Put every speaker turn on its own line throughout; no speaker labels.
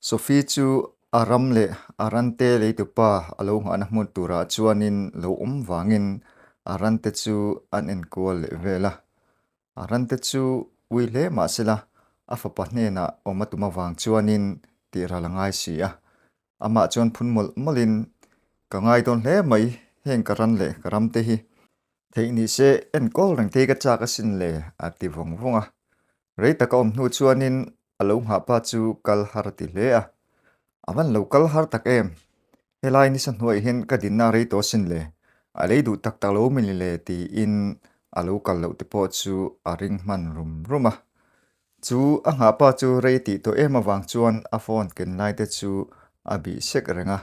Sophie chu a ram leh a rante leitupa a lo nghahna hmun turah chuanin lo awm vangin a rante chu an enkual leh vel a. A rante chu ui hle mah sela a fapa hnenah awm a tum avang chuanin tihral a ngai si a. Amah chuan phun mawlh mawlhin, Ka ngai dawn hle mai, heng ka ran leh ka ramte hi. Theih ni se enkawl reng te hi ka chak asin le, a ti vawng vawng a. Rei taka awm hnu chuanin a lo nghah pa chu kal har a ti hle a. A van lo kal har tak em? Helai nisa hnuaiah hian ka dinna a rei tawh asin le, a lei duh tak tak lo mini le tiin a lo kal loh te pawh chu a ring hman rum rum a. Chu a nghah pa chu rei tih tawh em avang chuan a phone ken lai te chu a bih sek reng a.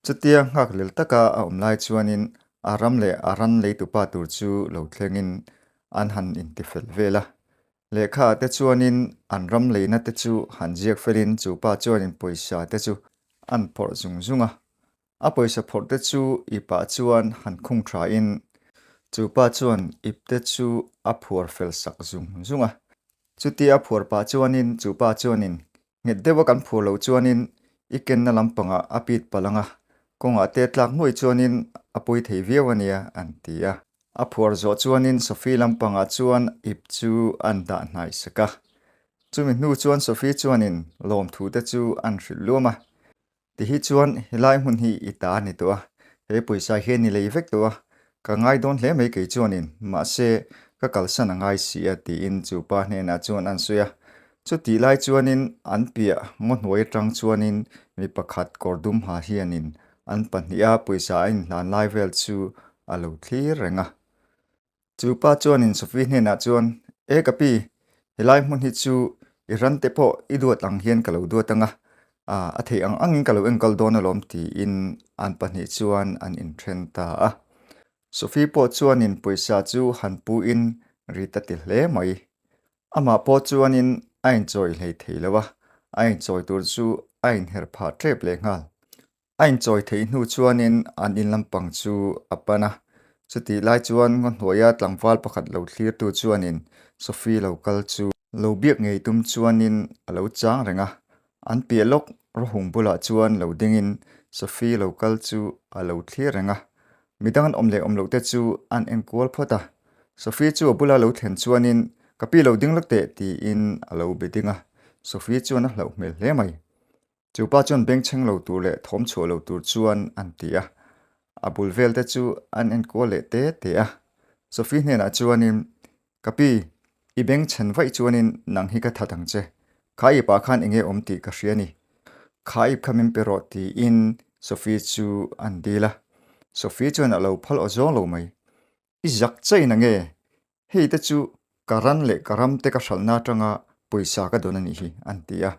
Chutia nghak lel taka a awm lai chuanin a ram leh a ran leitupa tur chu lo thlengin an han intifel vel a. Lehkha ah te chuanin an ram leina te chu han ziak felin chu pa chuanin pawisa te chu an phawrh zung zung a. A pawisa phawrh te chu ip ah chuan han khung tha in chu pa chuan ip te chu a phuar fel sak zung zung a. Chutia a phuar pah chuanin chu pa chuanin nghet deuh a kan phuar loh chuanin i kenna lampangah a pit palh ang a, kawngah te tlak hnuai chuanin a pawi thei viau a nia an ti a. A phuar zawh chuanin Sophie lampangah chuan ip chu an dah hnaih sak a. Chumi hnu chuan Sophie chuanin lawmthu te chu an hrilh luam a. Ti hi chuan helai hmun hi i ta a ni tawh a, he pawisa hian i lei vek tawh a, ka ngai dawn hle mai kei chuanin, mahse ka kalsan a ngai si a tiin chu pa hnenah chuan an sawi a. Chutih lai chuanin an piah ngaw hnuai atang chuanin mi pakhat kawr dum ha hianin an pahniha pawisa a inhlan lai vel chu a lo thlir reng a. Chu pa chuanin Sophie hnenah chuan, E ka pi, helai hmun hi chu i rante pawh i duat ang hian ka lo duat ang a, a theih ang angin ka lo enkawl dawn alawm tiin an pahnih chuan an inthen ta a. Sophie pawh chuanin pawisa chu han puin rit a ti hle mai. Amah pawh chuanin a inchawi hlei thei lo a, a inchawi tur chu a inher phah tep lehnghal. A inchawi theih hnu chuanin an in lampang chu a pan a, chutih lai chuan ngaw hnuaia tlangval pakhat lo thlirtu chuanin Sophie lo kal chu lo biak ngei tum chuanin a lo chang reng a, an piah lawk rawhung bulah chuan lo dingin Sophie lo kal chu a lo thlir reng a, midang an awm leh awm loh te chu an enkual phawt a, Sophie chu a bula lo thlen chuanin ka pi lo ding lawk teh tiin a lo be ding a, Sophie chuan a hlauh hmel hle mai. Chu pa chuan bengchheng lo tur leh thawm chhuah lo tur chuan an ti a, a bul vel te chu an enkual leh te te a. Sophie hnenah chuanin, Ka pi, i bengchhen vaih chuanin nang hi ka that ang che. Kha ipah khan enge awm tih ka hria ni. Kha ip kha min pe rawh tiin Sophie chu an dil a. Sophie chuan a lo phal aw zawng lo mai. I zak chain ange? Hei te chu ka ran leh ka ram te ka hralhna atanga pawisa ka dawn a nih hi, an ti a.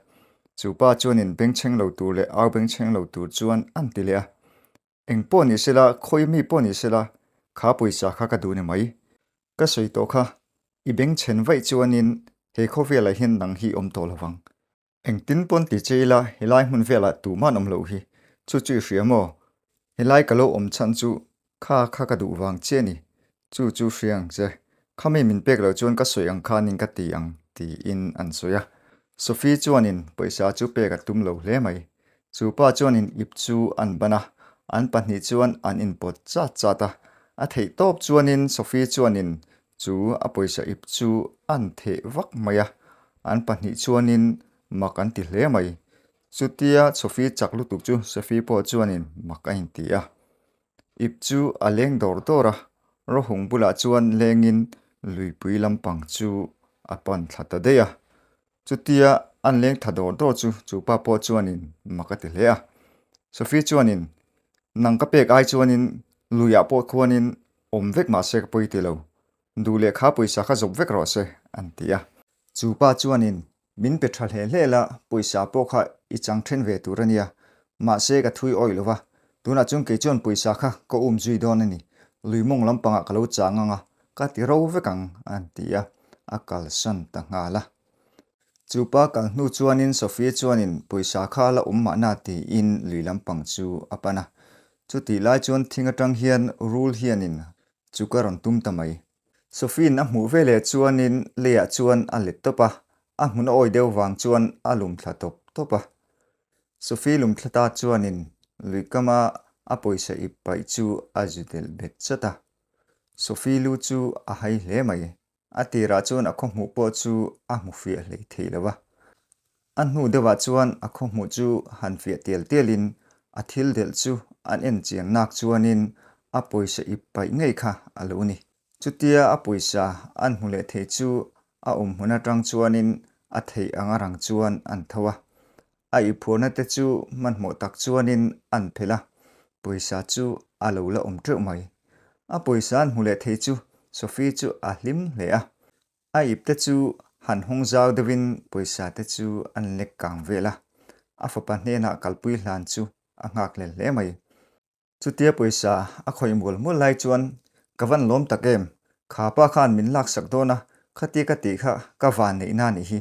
Chu pa chuanin bengchheng lo tur leh au bengchheng lo tur chuan an ti leh a. Eng pawh ni sela, khawi mi pawh ni sela, kha pawisa kha ka duh ni mai. Ka sawi tawh kha, i bengchhen vaih chuanin he khawvelah hian nang hi awm tawh lovang. Engtin pawn ti che ila helai hmun velah tuhman awm loh hi, chu chu i hria maw? Helai ka lo awm chhan chu kha kha ka duh vang che a ni, chu chu hria ang che. Khami min pek loh chuan ka sawi ang khanin ka ti ang tiin an sawi a. Sophie chuanin pawisa chu pek a tum lo hle mai. Chu pa chuanin ip chu an ban a, an pahnih chuan an inpawt chat chat a. A theih tawp chuanin Sophie chuanin Chu a pawisa ip chu an theh vak mai a, an pahnih chuanin mak an ti hle mai. Chutia Sophie chak lutuk chu Sophie pawh chuanin mak a inti a. Ip chu a leng dawr dawr a, rawhung bulah chuan lengin luipui lampang chu a pan thla ta daih a. Chutia an leng tha dawr dawr chu chu pa pawh chuanin mak a ti hle a. Sophie chuanin, Nang ka pek ai chuanin luiah pawh khuanin awm vek mah se ka pawi ti lo. Duh leh kha pawisa kha zawp vek rawh se, an ti a. Chu pa chuanin, Min pe tha hle hle la, pawisa pawh kha i chang then ve tur a nia. Mahse ka thui awih lo va, tunah chuan kei chuan pawisa kha ka um zui dawn a ni. Lui mawng lampangah ka lo chang ang a, ka ti ro vek ang, an ti a, a kalsan ta nghal a. Chu pa kal hnu chuanin Sophie chuanin pawisa kha la awm mahna tiin lui lampang chu a pan a. Chutih lai chuan thing atang hian rul hianin chu ka rawn tum ta mai. Sophie-in a hmuh veleh chuanin leiah chuan a let tawp a, a hmun a awi deuh vang chuan a lum thla tawp tawp a. Sophie Lumthlata chuanin luikama a pawisa ip paih chu a zu delh bet chat a. Sophie lu chu a hai hle mai. A tirah chuan a khawhmuh pawh chu a hmu fiah hlei thei lo a. A hnu deuhah chuan a khawhmuh chu han fiah tial tialin a thil delh chu an en chian nak chuanin a pawisa ip paih ngei kha a lo ni. Chutia a pawisa an hmu leh thei chu a awm hmun atang chuanin a theih ang a rang chuan an tho a. A iphuarna te chu hmanhmawh tak chuanin an phelh a, pawisa chu a lo la awm teuh mai. A pawisa an hmu leh thei chu Sophie chu a hlim hle a. A ip te chu han hawng zau deuhin pawisa te chu an lek kang vel a, a fapa hnenah kalpui hlan chu a nghak hlel hle mai. Chutia pawisa a khawih mual mual lai chuan ka van lawm tak em, kha pa khan min laksak dawn a, khatia ka tih kha ka van neihna a nih hi,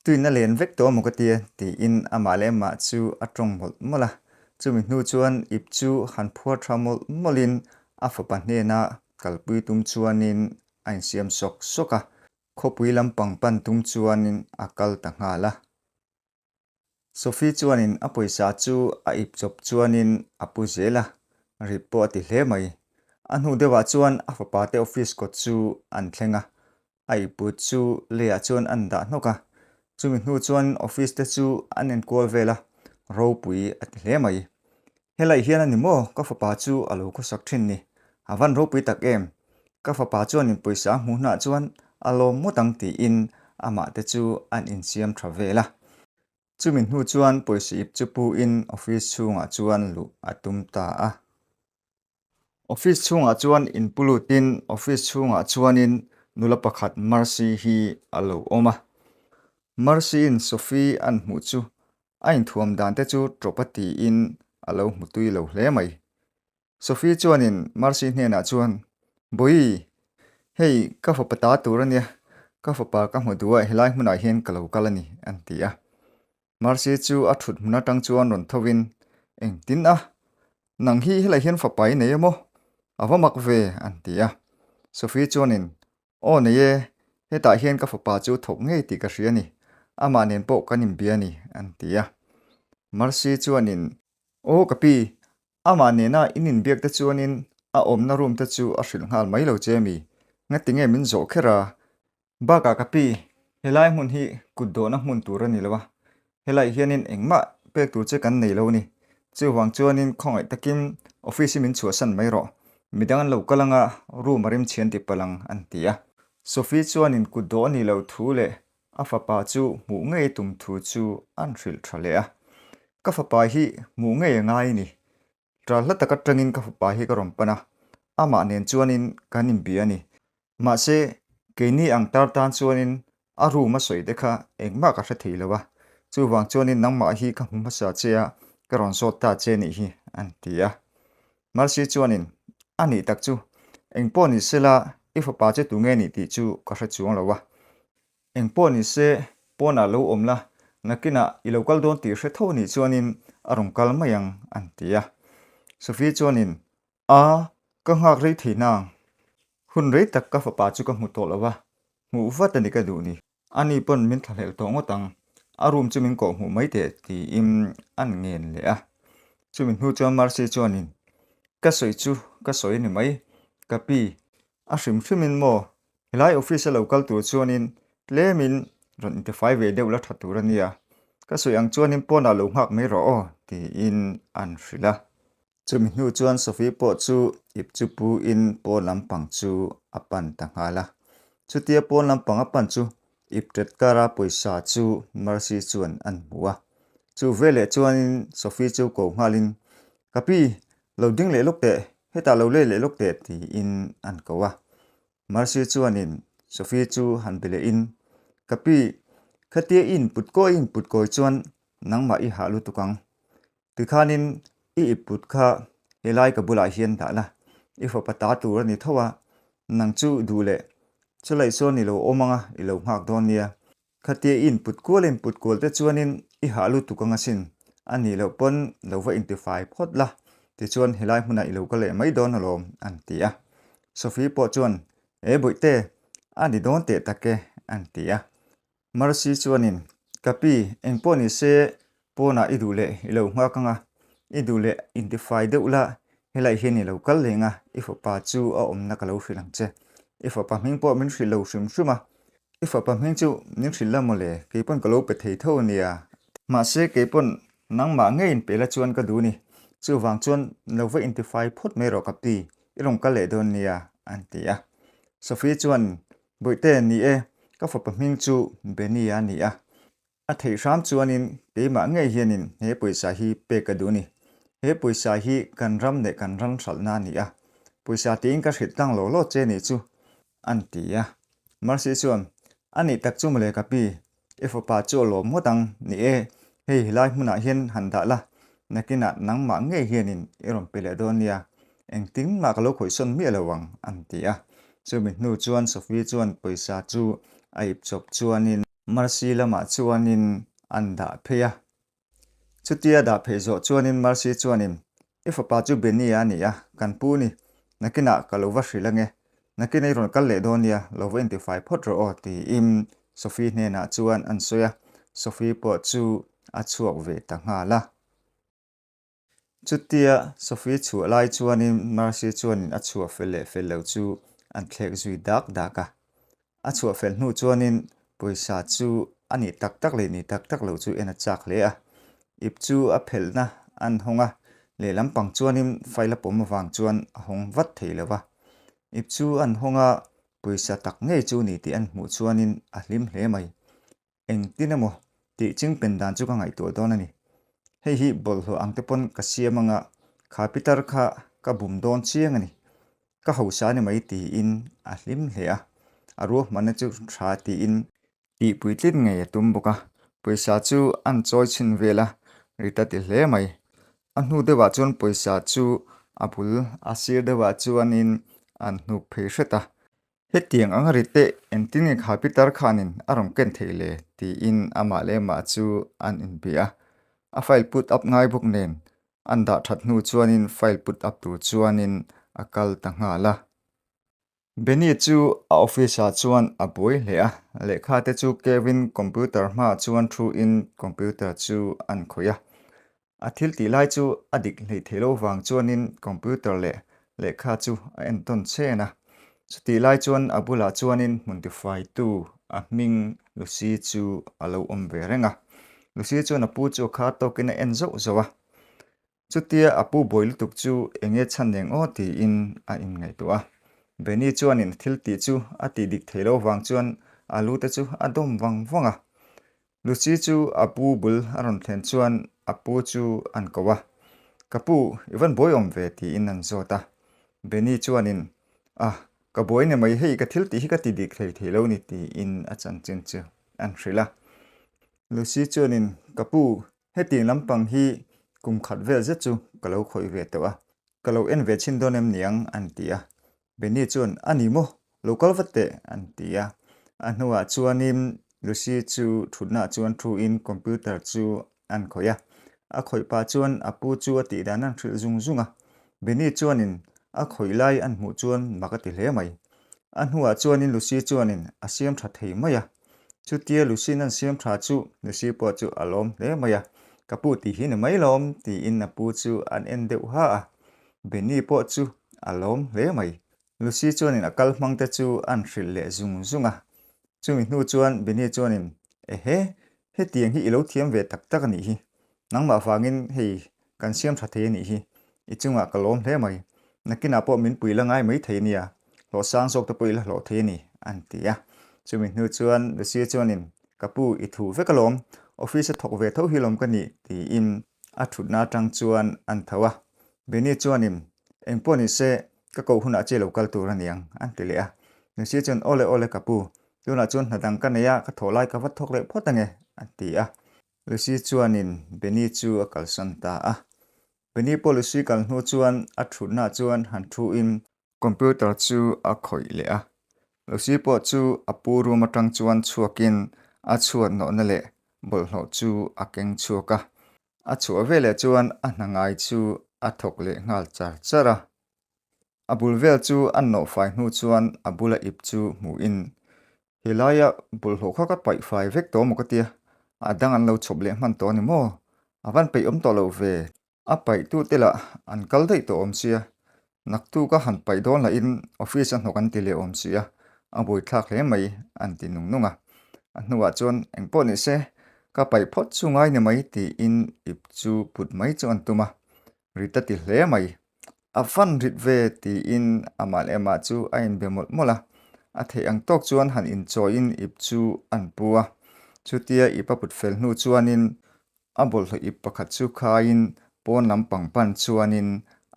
tuin a len vek tawh amaw ka tia tiin amah leh amah chu a tawng mawlh mawlh a. Chumi hnu chuan ip chu han phuar tha mawlh mawlhin a fapa hnena kalpui tum chuanin a insiam sawk sawk a, khawpui lampang pan tum chuanin a kal ta nghal a. Sophie chuanin a pawisa chu a ip chawp chuanin a pu zel a, rip pawh a ti hle mai. A hnu deuhah chuan a fapa te office kawt chu an thleng a, a ip put chu leiah chuan an dah hnawk a. Chumi hnu chuan office te chu an enkual vel a, ropui a ti hle mai. Helai hian a ni maw ka fapa chu a lo khawsak thin ni, a van ropui tak em? Ka fapa chuanin pawisa a hmuh hnah chuan a lawm ngawt ang tiin amah te chu an insiam tha vel a. Chumi hnu chuan pawisa ip chu pu in office chhungah chuan luh a tum ta a. Office chhungah chuan inpu lutin office chhungah chuanin nula pakhat Mercy hi a lo awm a. Mercy-in Sophie an hmuh chu A inthuam dan te chu tawp a tiin a lo hmu tui lo hle mai. Sophie chuanin Mercy hnenah chuan, Bawihi, hei ka fapa ta tur a nia, ka fapa ka hmu duh a helai hmunah hian ka lo kal a ni, an ti a. Mercy chu a thut hmun atang chuan rawn tho in, Engtin a? Nang hi helai hian fapa i nei emaw? A va mak ve, an ti a. Sophie chuanin, Aw nei e, hetah hian ka fapa chu thawk ngei tih ka hria a ni, amah nen pawh kan inbia a ni, an ti a. Mercy chuanin, Aw ka pi, amah nena in inbiak te chuanin a awmna room te chu a hrilh nghal mai lo che mi, ngatinge min zawh kher a? Bakah ka pi, helai hmun hi kut dawhna hmun tur a ni lo a, Helai hianin engmah pek tur che kan nei lo a ni. Chuvang chuanin khawngaih takin office hi min chhuahsan mai rawh. Midang an lo kal anga room a rimchhian ti palh ang an ti a. Sophie chuanin kut dawh a nih loh thu leh a fapa chu hmuh ngei tum thu chu an hrilh tha leh a. Ka fapa hi hmuh ngei a ngai a ni. Ṭal hla tak aṭangin ka fapa hi ka rawn pan a, amah nen chuanin kan inbia a ni. Mahse, keini ang tar tan chuanin a room a sawi te kha engmah ka hre thei lo a, chuvang chuanin nangmah hi ka hmu hmasa che a, ka rawn zawt ta che nih hi, an ti a. Mercy chuanin, A nih tak chu, engpawh ni sela i fapa che tunge nih tih chu ka hre chuang lo a, Engpawh ni se, pawnah lo awm la, nakinah i lo kal dawn tih hre tho nih chuanin a rawn kal mai ang, an ti a. Sophie chuanin, A, ka nghak rei thei nang. Hun rei tak ka fapa chu ka hmu tawh lo a, hmuh vat a ni ka duh ni. Ani pawn min thlahlel tawh ngawt ang, a room chu min kawh hmuh mai teh, tiin an ngen leh a. Chumi hnu chuan Mercy chuanin, Ka sawi chu ka sawi a ni mai, ka pi, a hrim hrimin maw Helai office a lo kal tur chuanin tlemin rawn intifai ve deuh la tha tur a nia, ka sawi ang chuanin pawnah lo nghak mai rawh aw tiin an hrilh a. Chumi hnu chuan Sophie pawh chu ip chu pu in pawn lampang chu a pan ta nghal a. Chutia pawn lampang a pan chu ip tet kara pawisa chu Mercy chuan an hmu a. Chu veleh chuanin Sophie chu ko nghalin, Ka pi, lo ding leh lawk teh, hetah lo lei leh lawk teh tiin an ko a. Mercy chuanin Sophie chu han be lehin, Ka pi, khatia i input kawi i input kawi chuan nangmah i hah lutuk ang. Tikhanin i iput kha helai ka bulah hian dah la, i fapa ta tur a ni tho a, nang chu duh leh chulai chuan i lo awm anga i lo nghak dawn nia. Khatia i input kual i input kual te chuanin i hah lutuk ang asin, a nih loh pawn lo va intifai phawt la, tichuan helai hmunah i lo kal leh mai dawn alawm, an ti a. Sophie pawh chuan, E Bawihte, a ni dawn teh tak e, an ti a. Mercy chuanin, Ka pi, engpawh ni se. Pawnah i duh leh i lo nghak anga, i duh leh intifai deuh la, helai hian i lo kal leng a, i fapa chu a awmna ka lo hrilh ang che. I fapa hming pawh min hrilh lo hrim hrim a, i fapa hming chu min hrilh la mawle, keipawn ka lo pe thei tho ania. Mahse keipawn nangmah ngei inpe la chuan ka duh ni, chuvang chuan lo va intifai phawt mai rawh ka pi, i rawn kal leh dawn nia, an ti a. Sophie chuan, Bawihte, ni e, ka fapa hming chu Benny a ni a, A theih hram chuanin keimah ngei hianin he pawisa hi pek ka duh ni. He pawisa hi kan ram leh kan ran hralhna a ni a, pawisa tiin ka hrilh tlang law law che nih chu, an ti a. Mercy chuan, A nih tak chu mawle ka pi, i fapa chu a lawm ngawt ang, ni e, hei helai hmunah hian han dah la, nakinah nangmah ngei hianin i rawn pe leh dawn nia, engtin mah ka lo khawihsawn miah lo ang, an ti a. Chumi hnu chuan Sophie chuan pawisa chu a ip chawp chuanin, Mercy lamah chuanin an dah phei a. Chutia dah phei zawh chuanin Mercy chuanin, I fapa chu Benny a ni a, kan pu ni. Nakinah ka lo va hrilh ange. Nakin i rawn kal leh dawn nia, lo va intifai phawt rawh aw, tiin Sophie hnenah chuan an sawi a. Sophie pawh chu a chhuak ve ta nghal a. Chutia Sophie chhuah lai chuanin Mercy chuanin a chhuah fel leh fel lo chu an thlek zui dak dak a. A chhuah fel hnu chuanin pawisa chu a nih tak tak leh nih tak tak lo chu en a chak hle a. Ip chu a phelhna an hawng a, lehlam pang chuanin file a pawm avang chuan a hawng vat thei lo va. Ip chu an hawng a, pawisa tak ngei chu ni tih an hmuh chuanin a hlim hle mai. Engtin emaw tih chingpen dan chu ka ngaihtuah dawn a ni. Hei hi bawlhhlawh ang te pawn ka siam anga kha pitar kha ka bum dawn chiang a ni. Ka hausa a ni mai tiin a hlim hle a, a ruahmanna chu tha tiin tih puitlin ngei a tum bawk a. Pawisa chu an chawi chhin vel a, ri ta ti hle mai. A hnu deuhah chuan pawisa chu a bul a sir deuhah chuanin an hnuk phei hret a. Hetiang ang a ri teh engtin nge kha Peter khanin a rawn ken theih le? tiin amah leh amah chu an inbia a. A file put up ngai bawk nen an dah that hnu chuanin file put up tur chuanin a kal ta nghal a. Benny chu a office ah chuan a buai hle a, lehkha te chu Kevin computer hmaah chuan thu in computer chu an khawih a. A thil tih lai chu a dik hleih theih loh vang chuanin computer leh lehkha chu a entawn chen a. Chutih lai chuan a bulah chuanin hmun tifaitu a hming Lucy chu a lo awm ve reng a. Lucy chuan a pu chu a khar tawkin a en zauh zauh a. Chutia a pu buai lutuk chu eng nge chhan eng aw tiin a inngaihtuah a. Benny chuanin a thil tih chu a tih dik theih loh vang chuan a lu te chu a dawm vang vang a. Lucy chu a pu bul a rawn thlen chuan a pu chu an ko a, Ka pu, i van buai awm ve tiin an zawt a. Benny chuanin, A, ka buai ni mai, hei ka thil tih hi ka ti dik thei thei lo ni tiin a chanchin chu an hrilh a. Lucy chuanin, Ka pu, hetiang lampang hi kum khat vel zet chu ka lo khawih ve tawh a, ka lo en ve chhin dawn em niang an ti a. Benny chuan, A ni maw? Lo kal vat teh, an ti a. A hnuah chuanin Lucy chu thutnaah chuan thuin computer chu an khawih a. A khawih pah chuan a pu chu a tih dan an hrilh zung zung a. Benny chuanin a khawih lai an hmuh chuan mak a ti hle mai. A hnuah chuanin Lucy chuanin a siam tha thei mai a. Chutia Lucy-in an siam tha chu Lucy pawh chu a lawm hle mai a. Ka pu tih hi ni mai lawm, tiin a pu chu an en deuh ha a. Benny pawh chu a lawm hle mai. Lucy chuanin a kal hmang te chu an hrilh leh zung zung a. Chumi hnu chuan Benny chuanin, Ehe, hetiang hi i lo thiam ve tak tak a nih hi. Nangmah vangin hei kan siam tha thei a nih hi. I chungah ka lawm hle mai. Nakinah pawh min pui la ngai mai thei nia. Hlawh sang zawk te pawh i la hlawh thei a ni, an ti a. Chumi hnu chuan Lucy chuanin, Ka pu, i thu vek alawm. Office a thawk ve tho hi lawm ka nih, tiin a thutna atang chuan an tho a. Benny chuanin, Eng pawh ni se, ka koh hunah che lo kal tur a niang, an ti leh a. Lucy chuan, Awle awle ka pu, tunah chuan hna dang ka nei a, ka thawh lai ka va thawk leh phawt ange, a ti a. Lucy chuanin Benny chu a kalsan ta a. Benny pawh Lucy kal hnu chuan a thutnaah chuan han thuin, Computer chu a khawih leh a, Lucy pawh chu a pu room atang chuan chhuakin a chhuat nawhna leh bawlhhlawh chu a keng chhuak a. A chhuah veleh chuan a hna ngai chu a thawk leh nghal char char a. A bul vel chu a nawh fai hnu chuan a bula ip chu hmuhin, Helaia bawlhhlawh kha ka paih fai vek tawh maw ka tia, a dang an lo chhawp leh hman tawh a ni maw? A van peih awm tawh loh ve. A paihtute lah an kal daih tawh awm sia. Naktuk a han paih dawn lahin office a hnawk an ti leh awm sia, a buaithlak hle mai an ti nung nung a. A hnuah chuan engpawh ni se, ka paih phawt chu ngai ni mai tiin ip chu put mai chu an tum a. Rit a ti hle mai. A van rit ve tiin amah leh amah chu a inbe mawlh mawlh a. A theih ang tawk chuan han inchawiin ip chu an pu a. Chutia ip a put fel hnu chuanin A bawlhhlawh ip pakhat chu khaiin pawn lam pang pan chuanin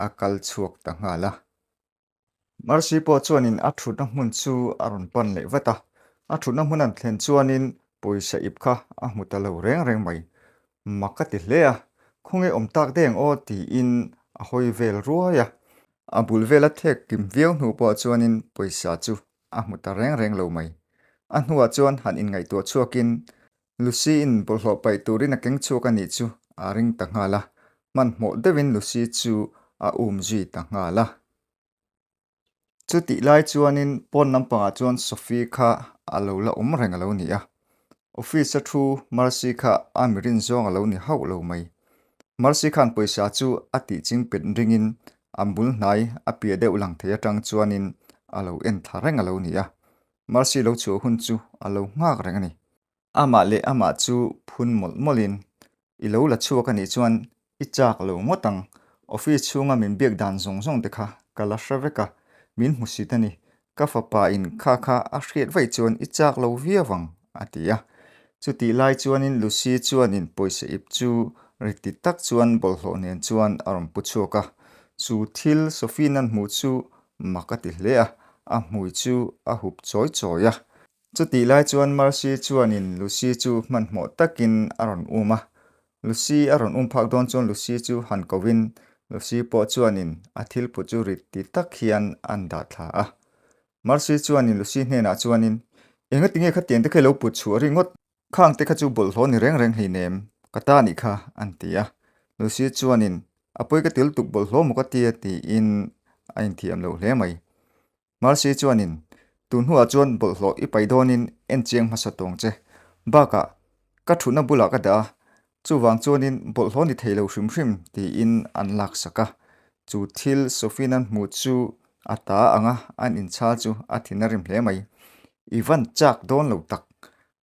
a kal chhuak ta nghal a. Mercy pawh chuanin a thutna hmun chu a rawn pan leh vat a. A thutna hmun an thlen chuanin pawisa ip kha a hmu ta lo reng reng mai. Mak a ti hle a, khawnge awm tak deng aw tiin a hawi vel ruai a. A bul vela thek kim viau hnu pawh chuanin pawisa chu a hmu ta reng reng lo mai. A hnuah chuan han inngaihtuah chhuakin Lucy-in bawlhhlawh paih turin a keng chhuak a nih chu a ring ta nghal a, hmanhmawh deuhin Lucy chu a um zui ta nghal a. Chutih lai chuanin pawn lampangah chuan Sophie kha a lo la awm reng a lo ni a, office-a thu Mercy kha a mirin zawng a lo ni hauh lo mai. Mercy khan pawisa chu a tih ching pet ringin a bul hnai a piah deuh lang thei atang chuanin a lo en thla reng a lo ni a, Mercy lo chhuah hun chu a lo nghak reng a ni. Amah leh amah chu phun mawlh mawlhin, I lo la chhuak a nih chuan i chak lo ngawt ang. Office chhunga min biak dan zawng zawng te kha ka la hre vek a, min hmu sit a ni. Ka fapa in kha kha a hriat vaih chuan i chak lo viau ang, a ti a. Chutih lai chuanin Lucy chuanin pawisa ip chu riti tak chuan bawlhhlawh nen chuan a rawn pu chhuak a. Chu thil Sophie-in an hmuh chu Mak a ti hle a, a hmui chu a hup chawi chawi a. Chutih lai chuan Mercy chuanin Lucy chu hmanhmawh takin a rawn um a. Lucy a rawn um phak dawn chuan Lucy chu han kovin Lucy pawh chuanin a thilput chu rit ti tak hian an dah thla a. Mercy chuanin Lucy hnenah chuanin, Engatinge khatiang te kha i lo put chhuah ringawt? Khang te kha chu bawlhhlawh ni reng reng hleinem, ka ta nih kha, an ti a. Lucy chuanin, A pawi ka til tuk bawlhhlawh maw ka tia tiin a inthiam lo hle mai. Mercy chuanin, Tun hnuah chuan bawlhhlawh i pai dawnin en chiang hmasa tawng che. Bakah, ka thutna bulah ka dah a, chuvang chuanin bawlhhlawh ni thei lo hrim hrim tiin an laksak a. Chu thil Sophie-in hmuh chu a ta anga an inchhal chu a thin a rim hle mai. I van chak dawn lo tak,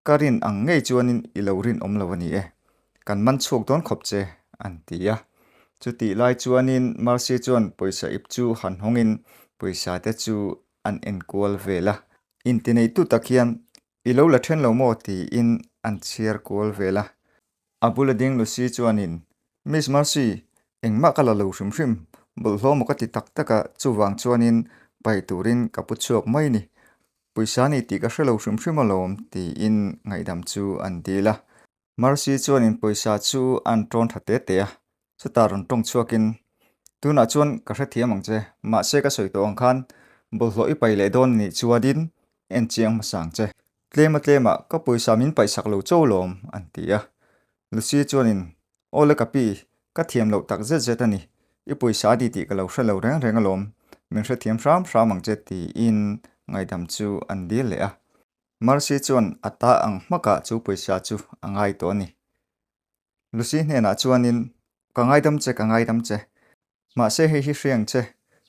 Ka rin ang ngei chuanin i lo rinawm lo a ni e, kan man chhuak dawn khawp che, an ti a. Chutih lai chuanin Mercy chuan pawisa ip chu han hawngin pawisa te chu an enkual vel a. Intineitu tak hian i lo la then lo maw tiin an chhiar kual vel a. A bula ding Lucy chuanin, Miss Mercy, engmah ka la lo hrim hrim, bawlhhlawh maw ka ti tak tak a, chuvang chuanin paih turin ka pu chhuak mai ni. Pawisa ni tih ka hre lo hrim hrim alawm, tiin ngaihdam chu an dil a. Mercy chuanin pawisa chu an tawn tha te te a, chutah rawn tawng chhuakin, Tunah chuan ka hrethiam ang che, mahse ka sawi tawh ang khan bawlhhlawh i pai leh dawn a nih chuanin en chiang hmasa ang che. Tlema tlemah ka pawisa min paihsak lo cho lawm, an ti a. Lucy chuanin, Aw le ka pi, ka thiam loh tak zet zet a ni. I pawisa a ni tih ka lo hre lo reng reng alawm. Min hrethiam hram hram ang che tiin ngaihdam chu an dil leh a. Mercy chuan a ta ang hmakah chu pawisa chu a ngai tawh a ni. Lucy hnenah chuanin, Ka ngaidam che, ka ngaidam che. Mahse hei hi hriang che,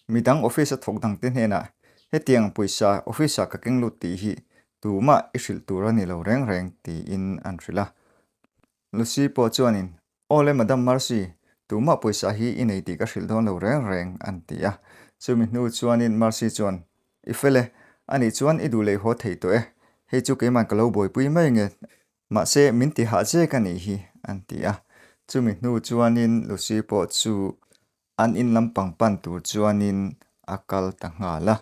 midang office a thawk dangte hnenah hetiang pawisa office ah ka keng lut tih hi tumah i hrilh tur a ni lo reng reng tiin an hrilh a. Lucy pawh chuanin, Aw le Madam Mercy, tumah pawisa hi i nei tih ka hrilh dawn lo reng reng an ti a. Chumi hnu chuanin Mercy chuan, I fel e, anih chuan i duh leh haw thei tawh e, hei chu keiman ka lo buaipui mai nge Mahse, min ti hah zek a nih hi, an ti a. Chumi hnu chuanin Lucy pawh chu an in lampang pan tur chuanin a kal ta nghal a.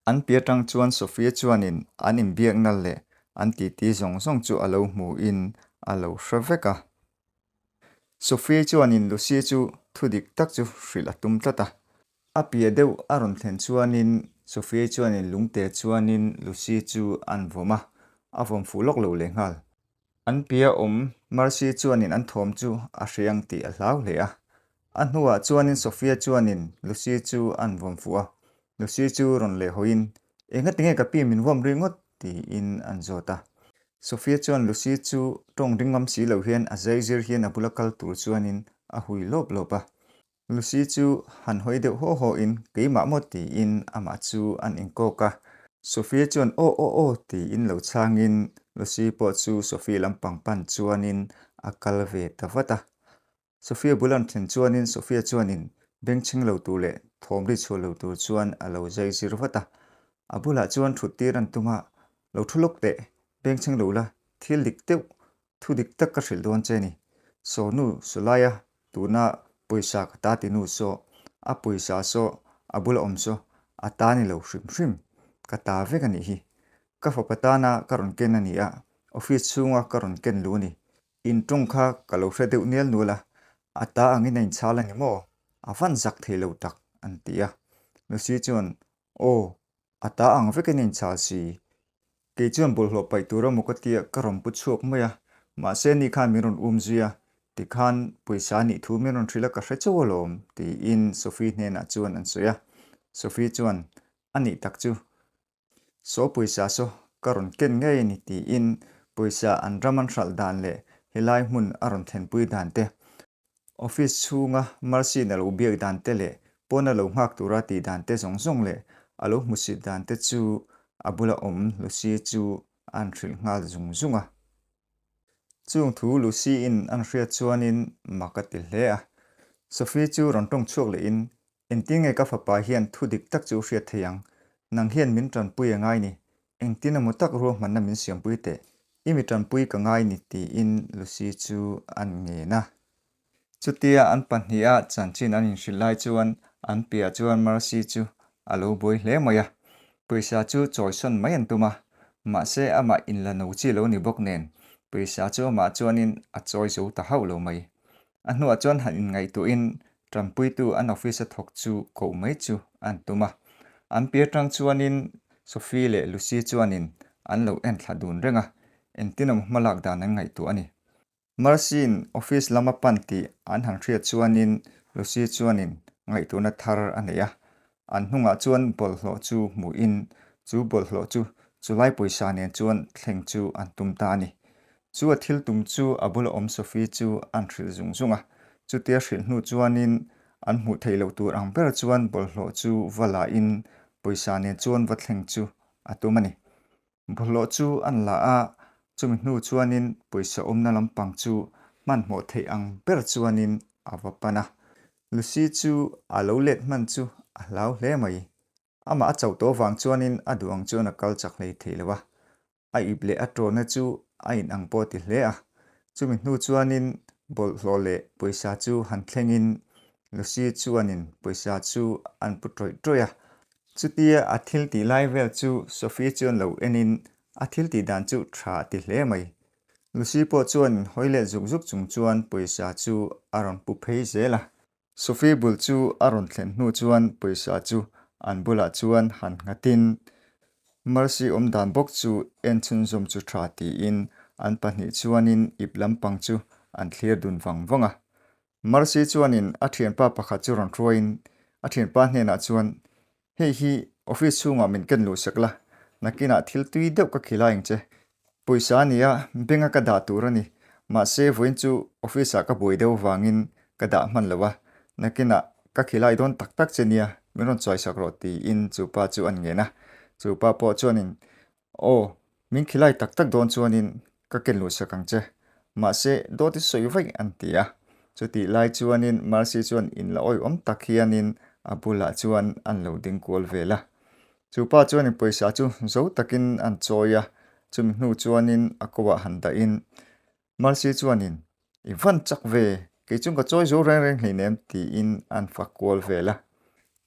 An pi atang chuan Sophia chuanin an inbiakna leh an titi zawng zawng chu a lo hmuhin a lo hre vek a. Sophia chuanin Lucy chu thu dik tak chu hrilh a tum tlat a. A piah deuh a rawn thlen chuanin Sophia chuanin lungte chuanin Lucy chu an vawm a, a vawm fuh lawk lo leh nghal. An piah awm Mercy chuanin an thawm chu a hre ang tih a hlau hle a. A hnuah chuanin Sophia chuanin Lucy chu an vawm fuh a, Lucy chu rawn leh hawiin, Engatinge ka pi min vawm ringawt? tiin an zawt a. Sophia chuan Lucy chu tawng ring ngam si lo hian a zai zir hian a bula kal tur chuanin a hui lawp lawp a. Lucy chu han hawi deuh haw haw in keimah maw tiin amah chu an inkawk a. Sophia chuan aw aw aw tiin lo chhangin Lucy pawh chu Sophia lampang pan chuanin a kal ve ta vat a. Sophia bul an thlen chuanin Sophia chuanin bengchheng lo tur leh thawm ri chhuah lo tur chuan a lo zai zir vat a. A bulah chuan thut tir an tum a, Lo thu lawk teh, bengchheng lo la, thil dik deuh, thu dik tak ka hrilh dawn che ni. Saw nu Sulaia tuna pawisa ka ta ti nu saw, a pawisa saw a bula awm saw a ta ni lo hrim hrim, ka ta vek a nih hi. Ka fapa tana ka rawn ken a ni a, office chhunga ka rawn ken lu a ni. In tawng kha ka lo hre deuh nial nual a, a ta angin a inchhal a ni maw? A van zak thei lo tak, an ti a. Lucy chuan, Aw, a ta ang vekin a inchhal si. Kei chuan bawlhhlawh paih tur emaw ka tia ka rawn pu chhuak mai a, mahse ni khan min rawn um zui a, tikhan pawisa a nih thu min rawn hrilh a ka hre chauh alawm, tiin Sophie hnenah chuan an sawi a. Sophie chuan, A nih tak chu, Saw pawisa saw ka rawn ken ngei a ni tiin pawisa an ram an hralh dan leh helai hmun a rawn thlenpui dan te, office chhunga Mercy-in a lo biak dan te leh pawn a lo nghak tura tih dan te zawng zawng leh a lo hmusit dan te chu a bula awm Lucy chu an hrilh nghal zung zung a. Chung thu Lucy-in an hriat chuanin mak a ti hle a. Sophie chu rawn tawng chhuak lehin Engtin nge ka fapa hian thu dik tak chu hriat thei ang? Nang hian min tanpui a ngai ni. Engtin emaw tak ruahmanna min siampui teh. I mi tanpui ka ngai ni tiin Lucy chu an ngen a. Chutia an pahniha chanchin an inhrilh lai chuan an piah chuan Mercy chu a lo buai hle mai a. Pawisa chu chawisawn mai an tum a, mahse amah inla no chi lo ni bawk nen pawisa chu amah chuanin a chawi zo ta hauh lo mai. A hnuah chuan han inngaihtuahin tanpuitu an office a thawk chu koh mai chu an tum a. An piar tang chuanin Sophie leh Lucy chuanin an lo en thla dun reng a, engtin awm hmalak dan an ngaihtuah a ni. Mercy-in office lam a pan tih an han hriat chuanin Lucy chuanin ngaihtuahna thar a nei a. An hnungah chuan bawlhhlawh chu hmuhin chu bawlhhlawh chu chulai pawisa nen chuan thleng chu an tum ta a ni. Chu a thil tum chu a bula awm Sophie chu an hrilh zung zung a, chutia hrilh hnu chuanin an hmuh theih loh tur ang ber chuan bawlhhlawh chu va la in pawisa nen chuan va thleng chu a tum a ni. Bawlhhlawh chu an la a, chumi hnu chuanin pawisa awmna lampang chu hmanhmawh theih ang ber chuanin a va pan a. Lucy chu a lo let hman chu a hlau hle mai. Amah a chauh tawh vang chuanin a duh ang chuan a kal chak hlei thei lo a. A ip leh a tawna chu a in ang pawh ti hle a. Chumi hnu chuanin bawlhhlawh leh pawisa chu han thlengin Lucy chuanin pawisa chu an pu tawih tawih a. Chutia a thil tih lai vel chu Sophie chuan lo enin a thil tih dan chu tha a ti hle mai. Lucy pawh chuan hawi let zuk zuk chung chuan pawisa chu a rawn pu phei zel a. Sophie bul chu a rawn thlen hnu chuan pawisa chu an bulah chuan han nghatin Mercy awm dan bawk chu en chhunzawm chu tha tiin an pahnih chuanin ip lampang chu an thlir dun vang vang a. Mercy chuanin a thianpa pakhat chu rawn hruaiin a thianpa hnenah chuan Hei hi office chhungah min ken luh sak la, nakinah thil tui deuh ka khilai ang che. Pawisa a nia, bank a ka dah tur a ni. Mahse, vawiin chu office ah ka buai deuh avangin ka dah hman lo a, nakinah ka khilai dawn tak tak che nia, min rawn chuai sak rawh tiin chu pa chu an ngen a. Chu pa pawh chuanin Aw, min khilai tak tak dawn chuanin ka ken luh sak ang che. Mahse, dawt i sawi vaih an ti a. Chutih lai chuanin Mercy chuan in la awihawm tak hianin a bulah chuan an lo ding kual vel a. Chu pa chuanin pawisa chu zo takin an chawi a, chumi hnu chuanin a koah han dahin Mercy chuanin, I van chak ve, kei chu ka chawi zo reng reng hleinem tiin an fak kual vel a.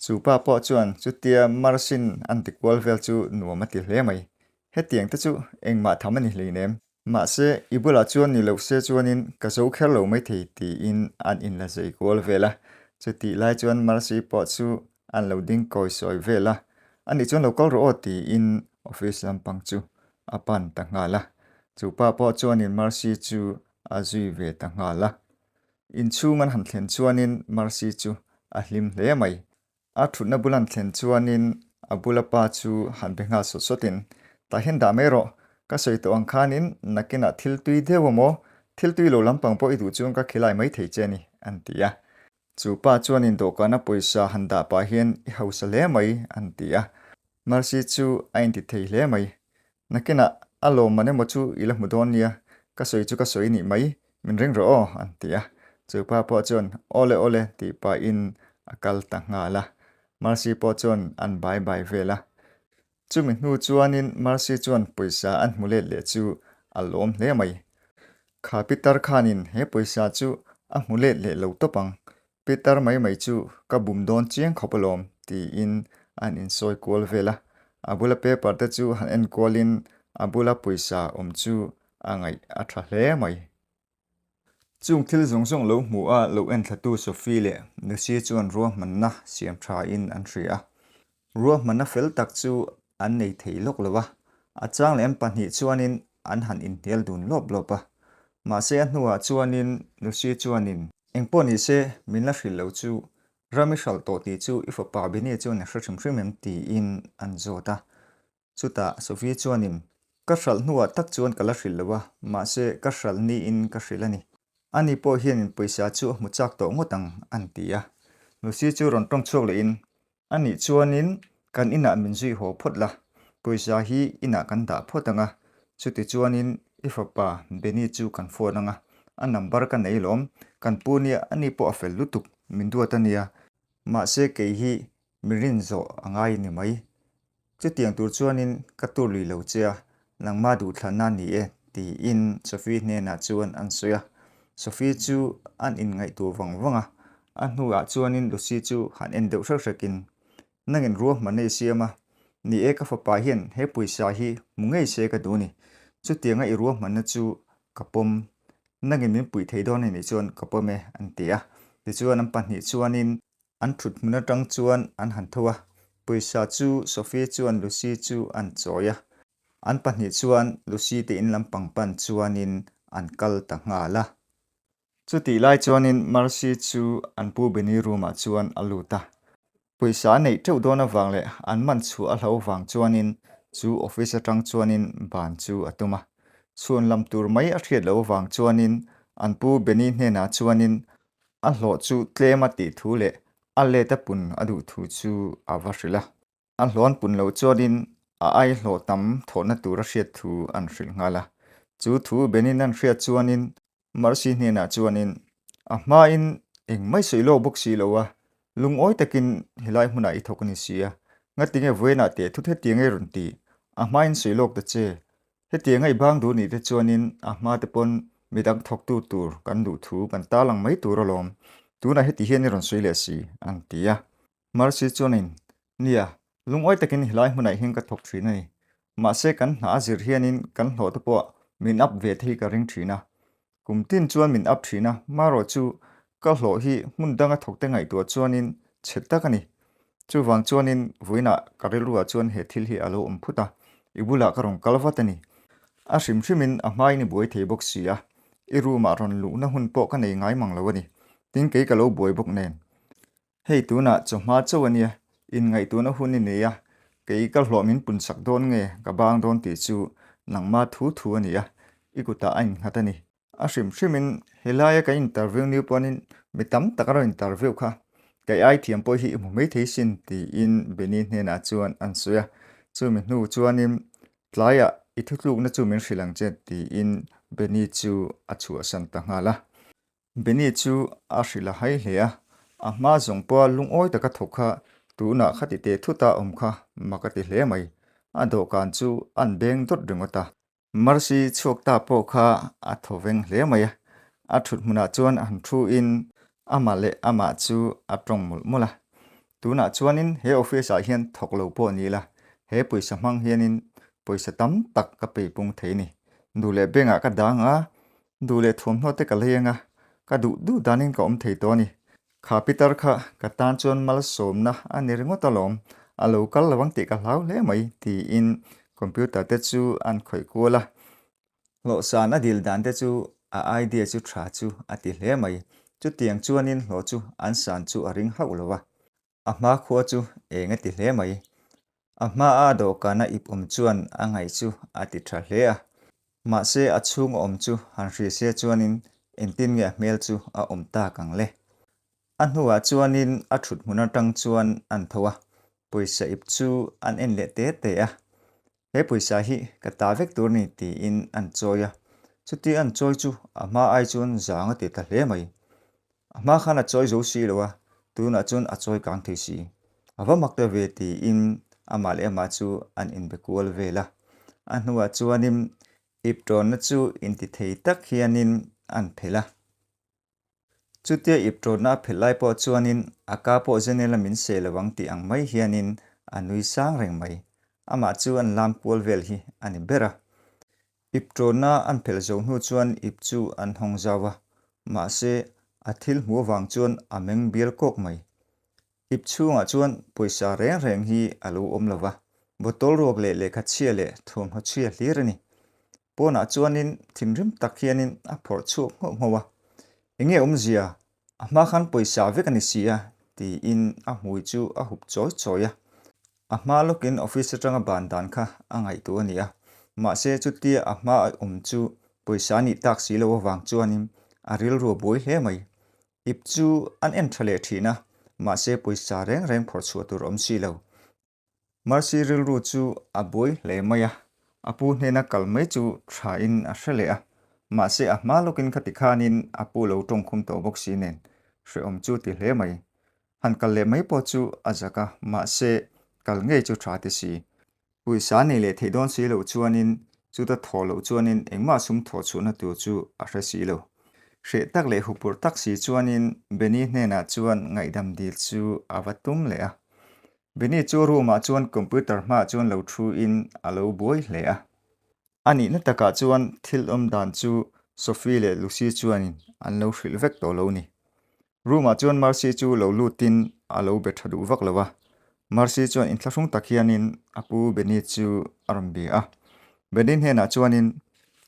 Chu pa pawh chuan chutia Mercy-in an ti kual vel chu nuam a ti hle mai. Hetiang te chu engmah tham a ni hleinem. Mahse, i bulah chuan ni lo se chuanin ka zo kher lo maithei tiin an inla zei kual vel a. Chutih lai chuan Mercy pawh chu an lo ding kawi sawi vel a. Anih chuan lo kal rawh aw tiin office lampang chu a pan ta nghal a. Chu pa pawh chuanin Mercy chu a zui ve ta nghal a. Inchhung an han thlen chuanin Mercy chu a hlim hle mai. A thutna bul an thlen chuanin a bula pa chu han be nghal sawt sawtin, Tah hian dah mai rawh. Ka sawi tawh ang khanin nakinah thil tui deuh emaw, thil tui lo lampang pawh i duh chuan ka khilai mai thei che a ni, an ti a. Chu pa chuanin dawhkana pawisa han dah pah hian i hausa hle mai, an ti a. Mercy chu a inti thei hle mai. Nakinah a lawmman emaw chu i la hmu dawn nia, ka sawi chu ka sawi nih mai, min ring rawh aw, an ti a. Chu pa pawh chuan awle awle tih pahin a kal ta nghal a. Mercy pawh chuan an bai bai vel a. Chumi hnu chuanin Mercy chuan pawisa an hmu let leh chu a lawm hle mai. Kha Peter khanin he pawisa chu a hmu let leh lo tawp ang, Peter mai mai chu ka bum dawn chiang khawp alawm tiin an insawi kual vel a. A bula paper te chu han en kualin a bula pawisa awm chu a ngaih a tha hle mai. Chung thil zawng zawng lo hmu a lo enthlatu Sophie leh Lucy chuan ruahmanna siam thain an hria a. Ruahmanna fel tak chu an nei thei lawk lo a, a chang leh an pahnih chuanin an han inhnial dun lawp lawp a. Mahse a hnuah chuanin Lucy chuanin, Engpawh nise min la hrilh lo chu ram i hralh tawh tih chu i fapa Benny chuan a hre hrim hrim em? tiin an zawt a. Chutah Sophie chuanin, Ka hralh hnuah tak chuan ka la hrilh lo a, mahse ka hralh niin ka hrilh a ni. Ani pawh hianin pawisa chu a hmu chak tawh ngawt ang, an ti a. Lucy chu rawn tawng chhuak lehin, Anih chuanin kan inah min zui haw phawt la, pawisa hi inah kan dah phawt ang a, chuti chuanin i fapa Benny chu kan phone ang a, a number ka nei lawm, kan pu nia ani pawh a fel lutuk, min duat a nia, mahse kei hi mi rin zawh a ngai a ni mai. Chutiang tur chuanin ka tur lui lo che a, nangmah duhthlanna a ni e, tiin Sophie hnenah chuan an sawi a. Sophie chu an inngaihtuah vang vang a, a hnuah chuanin Lucy chu han en deuh hrek hrekin, Nangin ruahmanna i siam a, ni e ka fapa hian he pawisa hi hmu ngei se ka duh a ni. Chutianga i ruahmanna chu ka pawm, nangin min puih thei dawn a nih chuan ka pawm e, an ti a. Tichuan an pahnih chuanin An thut hmun atang chuan an han tho a, pawisa chu Sophie chuan Lucy chu an chawi a. An pahnih chuan Lucy te in lampang pan chuanin an kal ta nghal a. Chutih lai chuanin Mercy chu an pu Benny room ah chuan a lut a. Pawisa a neih teuh dawn avang leh an man chhuah a hlo vang chuanin chu office atang chuanin ban chu a tum a. Chhuan lam tur mai a hriat loh avang chuanin an pu Benny hnenah chuanin A hlawh chu tlem a tih thu leh a let a pun a duh thu chu a va hrilh a. A hlawh an pun loh chuanin a ai hlawh tam thawhna tur a hriat thu an hrilh nghal a. Chu thu Benin an hriat chuanin Mercy hnenah chuanin a hmain engmai sawi lawk bawk si lo a, lungawi takin helai hmunah i thawk a ni si a, ngatinge vawiinah teh thut hetiang ei rawn ti, a hmain sawi lawk ta che, Hetiang a i bang duh nih te chuanin a hma te pawn midang thawktu tur kan duh thu kan tarlang mai tur alawm, tunah heti hian i rawn sawi leh si, an ti a. Mercy chuanin, Nia, lungawi takin helai hmunah hian ka thawk thin a ni. Mahse kan hna a zir hianin kan hlawh te pawh min up ve thei ka ring thin a. Kum tin chuan min up thin a, marawh chu ka hlawh hi hmun danga thawkte ngaihtuah chuanin chhe tak a ni. Chuvang chuanin vawiinah ka rilruah chuan he thil hi a lo awm phut a, i bulah ka rawn kal vat a ni. A hrim hrimin a hmain i buai thei bawk si a, i room-ah rawn luhna hun pawh ka nei ngai mang lo a ni. Tin kei ka lo buai bawk nen. Hei tunah chawhma chauh a nia, inngaihtuahna hun i nei a, kei ka hlawh min pun sak dawn nge ka bang dawn tih chu nangma thu thu a ni a, i kutah a innghat a ni. A hrim hrimin helaia kan interview ni pawhin mi tam tak a rawn interview kha, kei ai thiam pawh hi i hmu mai thei sin tiin Benny hnenah chuan an sawi a, chumi hnu chuanin tlaiah i thutlukna chu min hrilh ang che tiin Benny chu a chhuahsan ta nghal a. Benny chu a hrilh a hai hle a, a hma zawng pawha lungawi taka thawk kha tunah khati teh thuta awm kha mak a ti hle mai. A dawhkan chu an beng dawt ringawt a. Mercy chhuak ta pawh kha a thaw veng hle mai a, a thut hmunah chuan han thu in amah leh amah chu a tawng mawlh mawlh a. Tunah chuanin he office ah hian thawk lo pawh ni ila, he pawisa hmang hianin pawisa tam tak ka peipung thei a ni. Duh leh bengah ka dang a, Duh leh thuamhnaw te ka lei anga, ka duh duh danin ka awm thei tawh a ni. Kha Peter kha ka tan chuan malsawmna a ni ringawt alawm, a lo kal lo ang tih ka hlau hle mai, tiin computer te chu an khawih kual a. Hlawhsan a dil dan te chu a idea chu tha chu a ti hle mai. Chutiang chuanin hlawh chu an san chu a ring hauh lo a. A hma khua chu eng a ti hle mai. A hmaa dawhkana ip awm chuan a ngaih chu a ti tha hle a. Mahse a chhung a awm chu han hria se chuanin engtin nge a hmel chu a awm tak ang le? A hnuah chuanin a thut hmun atang chuan an tho a, pawisa ip chu an en leh te te a. He pawisa hi ka ta vek tur ni tiin an chawi a, chuti an chawi chu a hma ai chuan zang a ti ta hle mai. A hma khan a chawi zo si lo a, tunah chuan a chawi kang thei si. A va mak ta ve tiin amah leh amah chu an inbe kual vel a. A hnuah chuanin ip tawnna chu inti thei tak hianin an phelh a. Chutia ip tawnna a phelh lai pawh chuanin a ka pawh Zenela min seh lo ang tih ang mai hianin a nui sang reng mai. Amah chu an lam kual vel hi a ni ber a. Ip tawnna an phelh zo hnu chuan ip chu an hawng zau a, mahse a thil hmuh avang chuan a meng bial kawk mai. Ip chhungah chuan pawisa reng reng hi a lo awm lo va, bottle ruak leh lehkha chhia leh thuamhnaw chhia hlir a ni. Pawnah chuanin thinrim tak hianin a phawrh chhuak nghauh nghauh a, Enge awmzia, a hma khan pawisa vek a ni si a, tiin a hmui chu a hup chawi chawi a. A hma lawkin office atanga ban dan kha a ngaihtuah a ni a, mahse chutia a hma a awm chu pawisa a nih tak si lo avang chuanin a rilru a buai hle mai. Ip chu an en tha leh thin a, mahse pawisa reng reng phawrh chhuah tur a awm si lo. Mercy rilru chu a buai hle mai a, a pu hnena kal mai chu tha in a hre leh a, mahse a hma lawkin khati khanin a pu lo tawngkhum tawh bawk si nen hrehawm chu ti hle mai. Han kal leh mai pawh chu a zak a, mahse kal ngei chu tha ti si. Pawisa nei leh theih dawn si loh chuanin chuta thawh loh chuanin engmah sum thawh chhuahna tur chu a hre si lo. Hreh tak leh hupurh tak si chuanin Benny hnenah chuan ngaihdam dil chu a va tum leh a. Benny chu room ah chuan computer hmaah chuan lo thu in a lo buai hle a. A nihna takah chuan thil awm dan chu Sophie leh Lucy chuanin an lo hrilh vek tawh lo ni. Room ah chuan Mercy chu lo lutin a lo be tha duh vak lo a. Mercy chuan inthlahrung tak hianin a pu Benny chu a rawn bia a. Benny hnenah chuanin,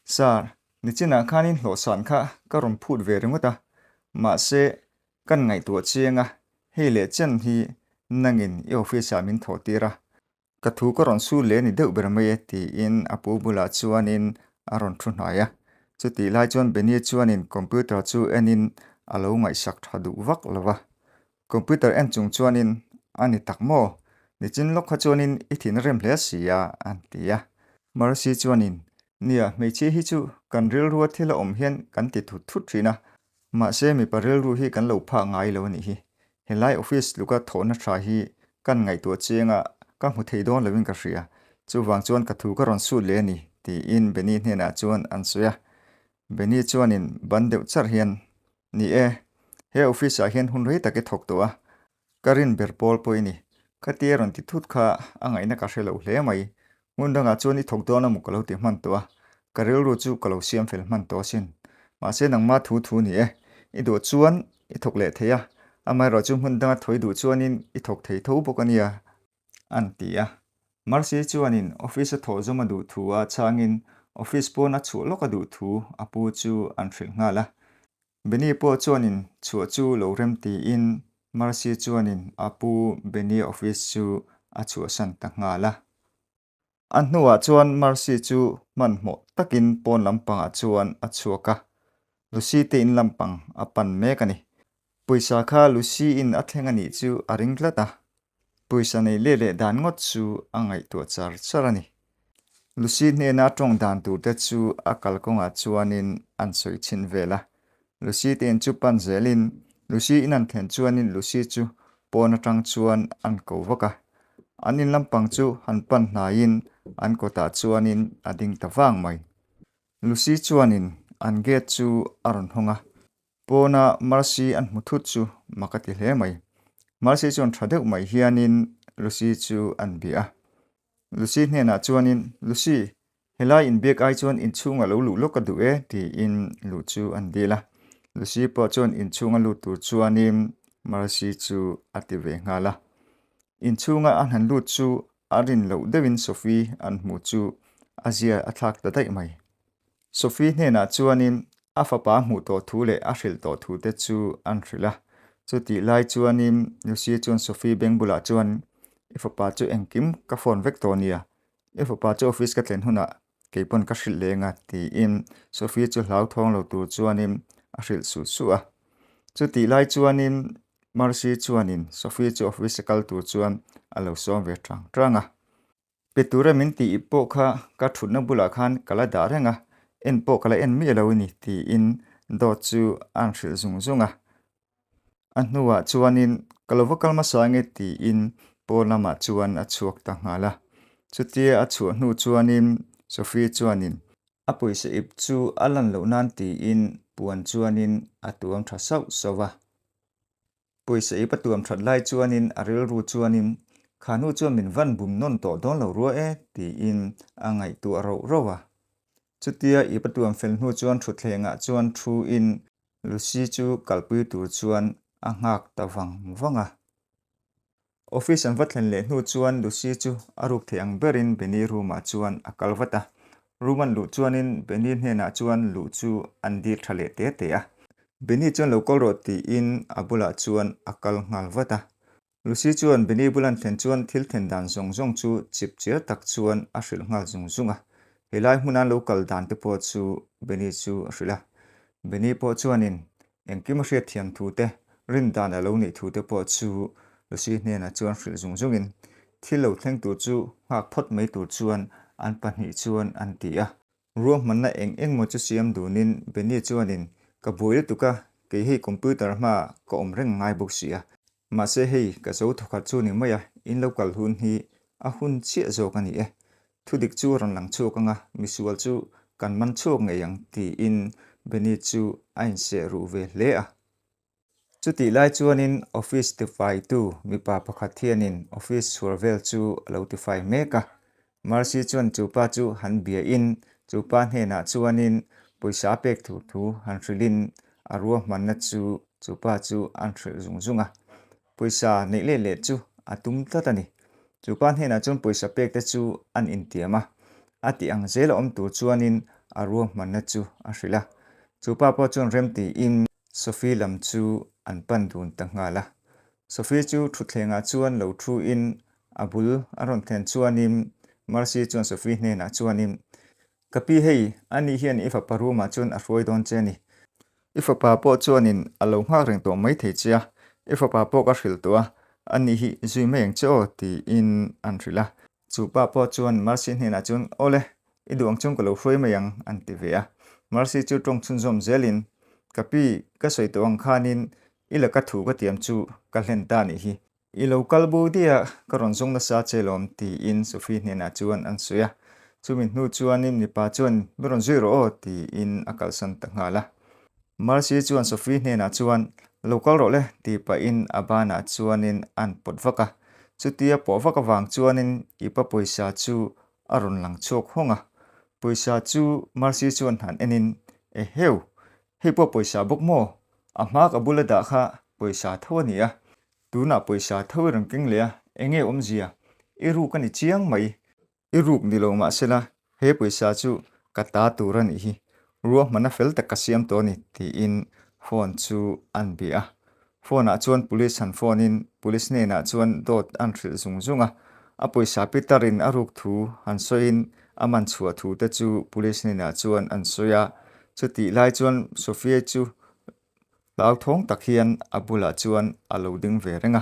Sir, nichinah khanin hlawhsan kha ka rawn phut ve ringawt a, mahse Kan ngaihtuah chiang a, hei leh chen hi nangin i office ah min thawh tir a, ka thu ka rawn sul leh ni deuh ber mai e tiin a pu bulah chuanin a rawn thu hnai a. Chutih lai chuan Benny chuanin computer chu enin a lo ngaihsak tha duh vak lo va. Computer en chung chuanin a ni tak maw? Nichin lawk kha chuanin i thin a rem hle si a, an ti a. Mercy chuanin, Nia, hmeichhia hi chu kan rilrua thil a awm hian kan ti thut thut thin a, Mahse mipa rilru hi kan lo phah ngai lo a nih hi. Helai office tluka thawhna tha hi kan ngaihtuah chiang a, ka hmu thei dawn loin ka hria. Chuvang chuan ka thu ka rawn sut leh a ni, tiin Benny hnenah chuan an sawi a. Benny chuanin ban deuh charh hian, Ni e, he office ah hian hun rei tak i thawk tawh a, Ka rin ber pawl pawh i ni. Khatia rawn ti thut kha a ngaihna ka hre lo hle mai. Hmun dangah chuan i thawk dawn a maw ka lo ti hman tawh a, ka rilru chu ka lo siam fel hman tawh asin. Mahse nangma thu thu ni e. I duh chuan i thawk leh thei a, amaherawh chu hmun danga thawi duh chuanin i thawk thei tho bawk a nia, an ti a. Mercy chuanin office a thawh zawm a duh thu a chhangin office pawn a chhuah lawk a duh thu a pu chu an hrilh nghal a. Benny pawh chuanin chhuah chu lo rem tiin Mercy chuanin a pu Benny office chu a chhuahsan ta nghal a. A hnuah chuan Mercy chu hmanhmawh takin pawn lampangah chuan a chhuak a, Lucy te in lampang a pan mek a ni. Pawisa kha Lucy in a thleng a nih chu a ring tlat a, Pawisa nei leh leh dan ngawt chu a ngaihtuah char char a ni. Lucy hnena a tawng dan tur te chu a kalkawngah chuanin an sawi chhin vel a. Lucy te in chu pan zelin Lucy in an thlen chuanin Lucy chu pawn atang chuan an ko vak a. An in lampang chu han pan hnaiin an kawtah chuanin a ding ta vang mai. Lucy chuanin an gate chu a rawn hawng a. Pawna Mercy an hmu thut chu mak a ti hle mai. Mercy chuan tha deuh mai hianin Lucy chu an bia a. Lucy hnenah chuanin, Lucy, helai inbiak ai chuan inchhunga lo luh lawk ka duh e, tiin luh chu an dil a. Lucy pawh chuan inchhunga lut tur chuanin Mercy chu a ti ve nghal a. Inchhunga an han lut chu a rin loh deuhin Sophie an hmuh chu a zia a thlak ta daih mai. Sophie hnenah chuanin a fapa hmuh tawh thu leh a hrilh tawh thu te chu an hrilh a. Chutih lai chuanin Lucy chuan Sophie beng bulah chuan, I fapa chu engkim ka phone vek tawh nia, i fapa chu office ka thlen hunah kei pawn ka hrilh leng a tiin Sophie chu hlauthawng lo tur chuanin a hrilh suh suh a. Chutih lai chuanin Mercy chuanin Sophie chu office a kal tur chuan a lo sawm ve tang tang a. Pe tura min tih ip pawh kha ka thutna bulah khan ka la dah reng a, en pawh ka la en miah lo a ni tiin dawt chu a'n hrilh zung zung a. A hnuah chuanin ka lo va kal hmasa ange tiin pawn lamah chuan a chhuak ta nghal a. Chutia a chhuah hnu chuanin Sophie chuanin a pawisa ip chu a lan loh nan tiin puan chuanin a tuam tha sauh sauh a. Pawisa ip a tuam that lai chuanin a rilru chuanin kha hnu chuan min van bum nawn tawh dawn lo rua e tiin a ngaihtuah roh roh a. Chutia ip a tuam fel hnu chuan thutthlengah chuan thu in Lucy chu kalpui tur chuan a nghak ta vang vang a. Office an va thlen leh hnu chuan Lucy chu a ruk thei ang berin Benny room ah chuan a kal vat a. Room an luh chuanin Benny hnenah chuan luh chu an dil tha leh te te a. Benny chuan lo kal rawh tiin a bulah chuan a kal nghal vat a. Lucy chuan Benny bul an thlen chuan thil thlen dan zawng zawng chu chip chiar tak chuan a hrilh nghal zung zung a. Helai hmuna an lo kal dan te pawh chu Benny chu a hrilh a. Benny pawh chuanin engkim a hriat thiam thu te, rin dan a lo nih thu te pawh chu Lucy hnenah chuan hrilh zung zungin thil lo thleng tur chu nghak phawt mai tur chuan an pahnih chuan an ti a. Ruahmanna eng eng maw chu siam dunin Benny chuanin ka buai lutuk a, kei hei computer hmaah ka awm reng ngai bawk si a. Mahse hei ka zo thawkhat chu ni mai a, in lo kal hun hi a hun chiah zawk a ni e. Thudik chu a rawn lang chhuak ang a, misual chu kan man chhuak ngei ang tiin Benny chu a inseh ruh ve hle a. Chutih lai chuanin office tifaitu mipa pakhat hianin office chhuar vel chu a lo tifai mek a. Mercy chuan chu pa chu han biain chu pa hnenah chuanin pawisa a pek tur thu han hrilhin a ruahmanna chu chu pa chu an hrilh zung zung a. Pawisa neih leh leh chu a tum tlat a ni. Chu pa hnenah chuan pawisa pek te chu an intiam a, a tih ang zel a awm tur chuanin a ruahmanna chu a hrilh a. Chu pa pawh chuan rem tiin Sophie lam chu an pan dun ta nghal a. Sophie chu thutthlengah chuan lo thu in a bul a rawn thlen chuanin Mercy chuan Sophie hnenah chuanin, Ka pi hei, ani hian i fapa room ah chuan a hruai dawn che a ni. I fapa pawh chuanin a lo nghak reng tawh mai thei che a, i fapa pawh ka hrilh tawh a, ani hi zui mai ang che aw tiin an hrilh a. Chu pa pawh chuan Mercy hnenah chuan, Awle, i duh ang chuan ka lo hruai mai ang, an ti ve a. Mercy chu tawng chhunzawm zelin, Ka pi, ka sawi tawh ang khanin i laka thu ka tiam chu ka hlen ta nih hi. I lo kal bo diah a, ka rawn zawng nasa che lawm, tiin Sophie hnenah chuan an sawi a. Chumi hnu chuanin mipa chuan, Mi rawn zui rawh aw, tiin a kalsan ta nghal a. Mercy chuan Sophie hnenah chuan, Lo kal rawh le, tih pahin a banah chuanin a'n pawt vak a. Chutia pawh vak avang chuanin i pa pawisa chu a rawn lang chhuak hawng a. Pawisa chu Mercy chuan han enin, Eheu, hei pawh pawisa bawk maw? A hma ka bula dah kha pawisa tho a ni a. Tunah pawisa tho i rawn keng leh a, enge awmzia? I ruk a ni chiang mai. I ruk ni lo mah sela, he pawisa chu ka ta tur a nih hi, ruahmanna fel tak ka siam tawh a ni, tiin phone chu an bia a. Phone ah chuan police han phone in police hnenah chuan dawt an hrilh zung zung a. A pawisa Peter in a ruk thu han sawiin a man chhuah thu te chu police hnenah chuan an sawi a. Chutih lai chuan Sophia chu hlauthawng tak hian a bulah chuan a lo ding ve reng a.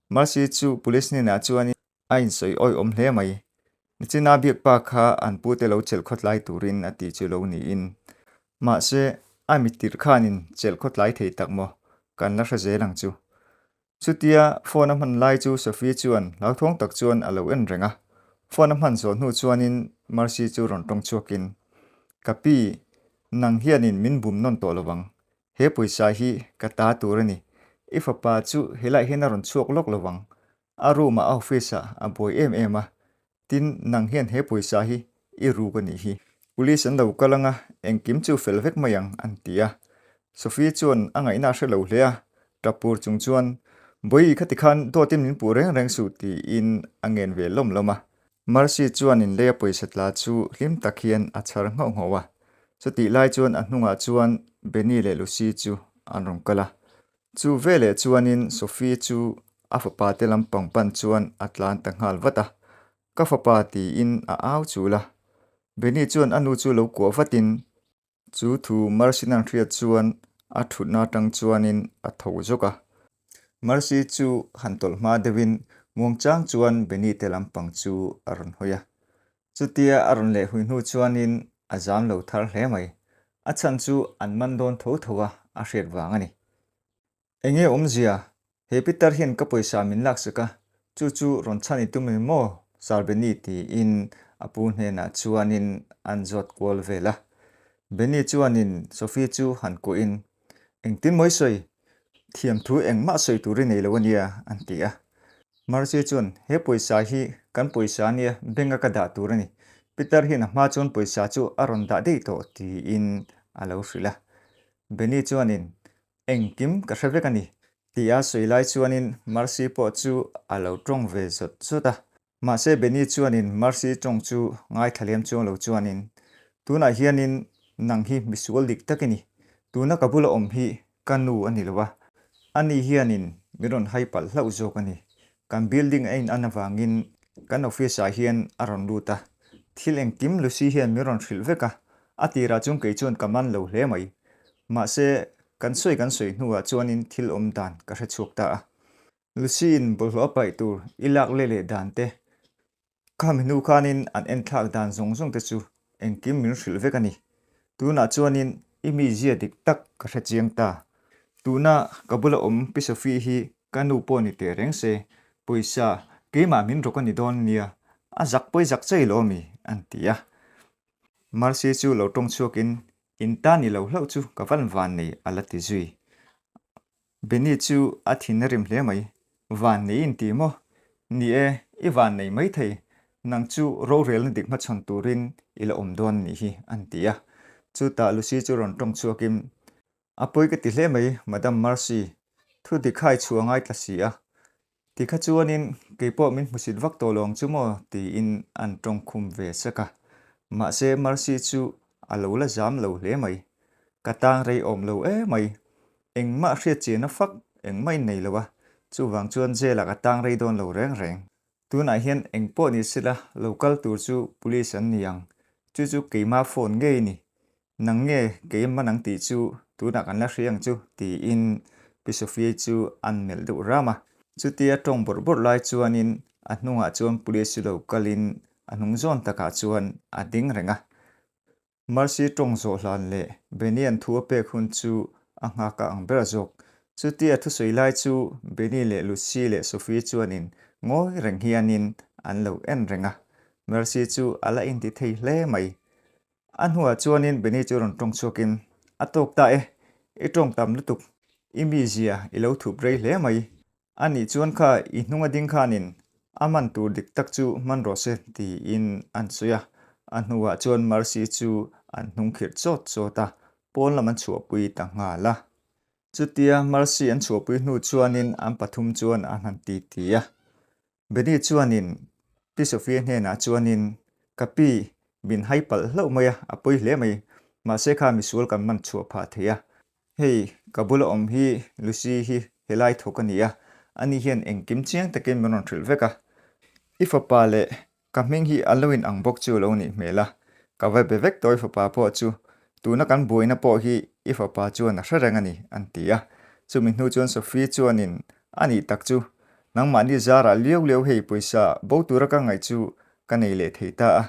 Mercy chu police hnenah chuan A insawi awihawm hle mai. Nichina biak pa kha an pute lo chelh khawtlai turin a ti chu lo niin. Mahse, a mittirh khanin chelh khawtlai thei tak maw? Kan la hre zel ang chu. Chutia phone a hman lai chu Sophie chuan hlauthawng tak chuan a lo en reng a. Phone a hman zawh hnu chuanin Mercy chu rawn tawng chhuakin, Ka pi, nang hianin min bum nawn tawh lovang. He pawisa hi ka ta tur a ni. I fapa chu helaiah hian a rawn chhuak lawk lovang. A room ah a office ah a buai em em a, tin nang hian he pawisa hi i ruk a nih hi. Police an lo kal anga engkim chu fel vek mai ang an ti a. Sophie chuan a ngaihna a hre lo hle a, tap pur chung chuan Bawihi khati khan dawtin min puh reng reng suh tiin a ngen ve lawm lawm a. Mercy chuan in leia pawisa tla chu hlim tak hian a chhar nghauh nghauh a. Chutih lai chuan a hnungah chuan Benny leh Lucy chu an rawn kal a. Chu veleh chuanin Sophie chu a fapa te lampang pan chuan a tlan ta nghal vat a. Ka fapa tiin a au chul a. Benny chuan a nu chu lo kuah vatin chu thu Mercy-na'n hriat chuan a thutna atang chuanin a tho zawk a. Mercy chu han tawlh hma deuhin muangchang chuan Benny te lampang chu a rawn hawi a. Chutia a rawn leh hui hnu chuanin a zam lo thar hle mai. A chhan chu an man dawn tho tho a, a hriat vang a ni. Enge awmzia? He pitar hian ka pawisa min laksak a, chu chu rawn chhan i tum em maw? Sir Benny tiin a pu hnenah chuanin an zawt kual vel a. Benny chuanin Sophie chu han kuahin, Engtin mawi sawi? Thiamthu engmah sawi tur i nei lo a nia, an ti a. Mercy chuan, He pawisa hi kan pawisa a nia, bank a ka dah tur a ni. Peter hian a hma chuan pawisa chu a rawn dah daih tawh, tiin a lo hrilh a. Benny chuanin, Engkim ka hre vek a ni, tia sawi lai chuanin Mercy pawh chu a lo tawng ve zawt zawt a. Mahse Benny chuanin Mercy tawng chu ngaithla lem chuang lo chuanin, Tunah hianin nang hi misual dik tak i ni. Tuna ka bula awm hi ka nu a ni lo a, ani hianin min rawn hai palh hlauh zawk a ni. Kan building a in an avangin kan office ah hian a rawn lut a, thil engkim Lucy hian min rawn hrilh vek a, a tirah chuan kei chuan ka man lo hle mai. Mahse kan sawi kan sawi hnuah chuanin thil awm dan ka hre chhuak ta a. Lucy-in bawlhhlawh a paih tur i lak leh leh dan te, khami hnu khanin an enthlak dan zawng zawng te chu engkim min hrilh vek a ni. Tunah chuanin i mizia dik tak ka hre chiang ta. Tuna ka bula awm Pi Sophie hi ka nu pawh ni teh reng se, pawisa keimah min rawk a ni dawn nia, a zak pawi zak chei lo ami? an ti a. Mercy chu lo tawng chhuakin, In ta ni lo hlauh chu ka van van nei a la ti zui. Benny chu a thin a rim hle mai. Van nei in ti maw? Ni e, i van nei mai thei. Nang chu rorelna dik hmachhawn turin i la awm dawn nih hi, an ti a. Chutah Lucy chu rawn tawng chhuakin, A pawi ka ti hle mai, Madam Mercy. Thu dik khai chhuah a ngaithla si a. Ti kha chuanin kei pawh min hmusit vak tawh lo ang chu maw? tiin an tawng khum ve sek a. Mahse Mercy chu a lo la zam lo hle mai. Ka tang rei awm lo e mai. Engmah hriat chian a fak engmah in nei lo a, chuvang chuan jail ah ka tang rei dawn lo reng reng. Tunah hian eng pawh ni sela lo kal tur chu police an ni ang. Chu chu keima phone ngei ni. Nang nge kei man ang tih chu tunah kan la hria ang chu tiin Pi Sophia chu an melh deuh ram a. Chutia tawng bawrh bawrh lai chuanin a hnungah chuan police chu lo kalin a hnung zawn takah chuan a ding reng a. Mercy tawng zawh hlan leh Benny-a'n thu a pek hun chu a nghak a ang ber zawk. Chutia thusawi lai chu Benny leh Lucy leh Sophie chuanin ngawi reng hianin an lo en reng a. Mercy chu a la inti thei hle mai. A hnuah chuanin Benny chu rawn tawng chhuakin, A tawk ta e, i tawng tam lutuk, i mizia i lo thup rei hle mai. A nih chuan kha i hnung a ding khanin a man tur dik tak chu hman rawh se tiin an sawi a. A hnuah chuan Mercy chu an hnung khirh chawt chawt a, pawn lam an chhuahpui ta nghal a. Chutia Mercy an chhuahpui hnu chuanin an pathum chuan an han ti ti a. Benny chuanin Pi Sophia hnenah chuanin, Ka pi, min hai palh hlauh mai a, a pawi hle mai. Mahse kha misual kan man chhuah phah thei a. Hei, ka bula awm hi Lucy hi helai thawk a ni a, ani hian engkim chiang takin min rawn hrilh vek a. I fapa leh Ka hming hi a lo in ang bawk chu lo nih hmel a, ka va be vek tawh i fapa pawh chu, tuna kan buaina pawh hi i fapa chuan a hre reng a ni, an ti a. Chumi hnu chuan Sophie chuanin, A nih tak chu, nangmahni zarah liau liau hei pawisa bo tura ka ngaih chu ka nei leh thei ta a,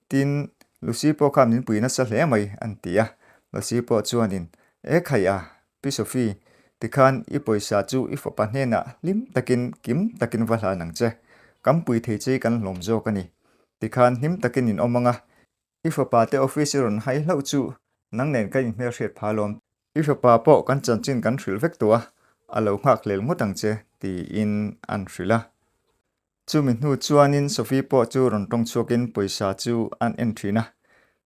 tin, Lucy pawh khan min pui nasa hle mai, an ti a. Lucy pawh chuanin, E khai a, Pi Sophie, tikhan i pawisa chu i fapa hnenah hlim takin kim takin va hlan ang che. Kan pui thei che i kan hlawm zawk a ni. Tikhan hlim takin in awm ang a, i fapa te office i rawn hai hlauh chu nang nen kan inhmelhriat pha lawm. I fapa pawh kan chanchin kan hrilh vek tawh a, a lo nghak hlel ngawt ang che, tiin an hrilh a. Chumi hnu chuanin Sophie pawh chu rawn tawng chhuakin pawisa chu an en thin a.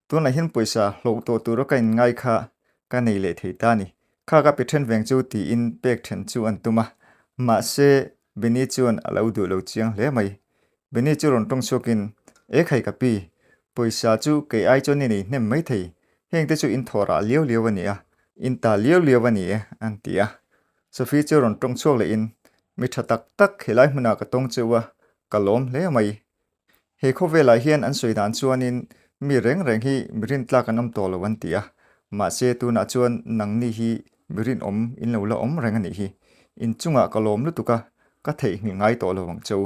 Tunah hian pawisa hlawh tawh tura ka inngai kha ka nei leh thei ta a ni. Kha ka pe then veng chu tiin pek then chu an tum a. Mahse, Benny chuan a lo duh lo chiang hle mai. Benny chu rawn tawng chhuakin, E khai ka pi, pawisa chu kei ai chuan i nei hnem mai thei. Hengte chu in thawh rah liau liau a ni a, in ta liau liau a ni e, an ti a. Sophie chu rawn tawng chhuak lehin, Mi tha tak tak helai hmunah ka tawng cheu a, ka lawm hle mai. He khawvelah hian an sawi dan chuanin mi reng reng hi mi rintlak an awm tawh lo an ti a, mahse tunah chuan nangni hi mi rinawm in lo la awm reng a nih hi. Inchungah ka lawm lutuk a, ka theihnghilh ngai tawh lo ang cheu.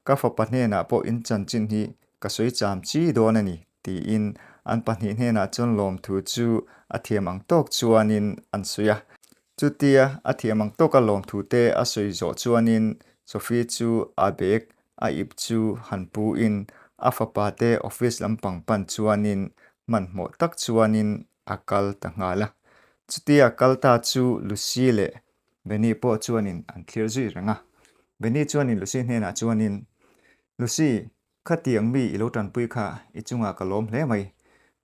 Ka fapa hnenah pawh in chanchin hi ka sawi cham chi dawn a ni, tiin an pahnih hnenah chuan lawmthu chu a thiam ang tawk chuanin an sawi a. Chutia a thiam ang tawka lawmthu te a sawi zawh chuanin Sophie chu a bag a ip chu han pu in a fapa te office lampang pan chuanin hmanhmawh tak chuanin a kal ta nghal a. Chutia a kal ta chu Lucy leh Benny pawh chuanin an thlir zui reng a. Benny chuanin Lucy hnenah chuanin, Lucy, Khatiang mi i lo tanpui kha i chungah ka lawm hle mai.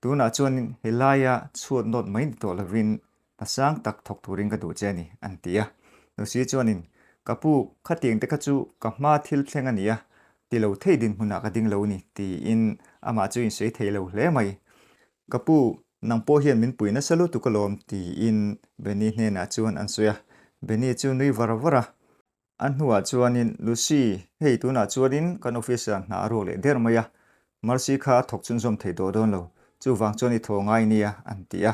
Tunah chuan helaia chhuat nawt mai ni tawh lovin hna sang tak thawk turin ka duh che a ni, an ti a. Lucy chuanin, Ka pu, khatiang te kha chu ka hma thil thleng a ni a, ti lo thei dinhmunah ka ding lo a ni, tiin amah chu insawi thei lo hle mai. Ka pu, nang pawh hian min pui nasa lutuk alawm, tiin Benny hnenah chuan an sawi a. Benny chu nui var var a. A hnuah chuanin, Lucy, hei tunah chuanin kan office-ah hna a ruak leh der mai a, Mercy kha a thawk chhunzawm thei tawh dawn lo, chuvang chuan i thaw ngai nia, an ti a.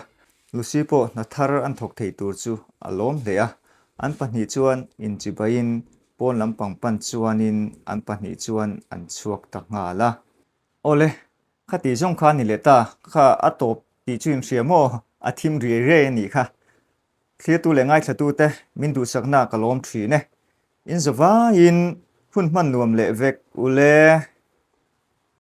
Lucy pawh hna thar an thawk thei tur chu a lawm hle a, an pahnih chuan inchibaiin pawn lampang pan chuanin an pahnih chuan an chhuak ta nghal a. Awle, khati zawng kha a ni leh ta, kha a tawp tih chu inhria maw? A thim riai riai a nih kha. Thlirtu leh ngaithlatute min duhsakna ka lawm thin e. In zavaiin hun hman nuam leh vek ule.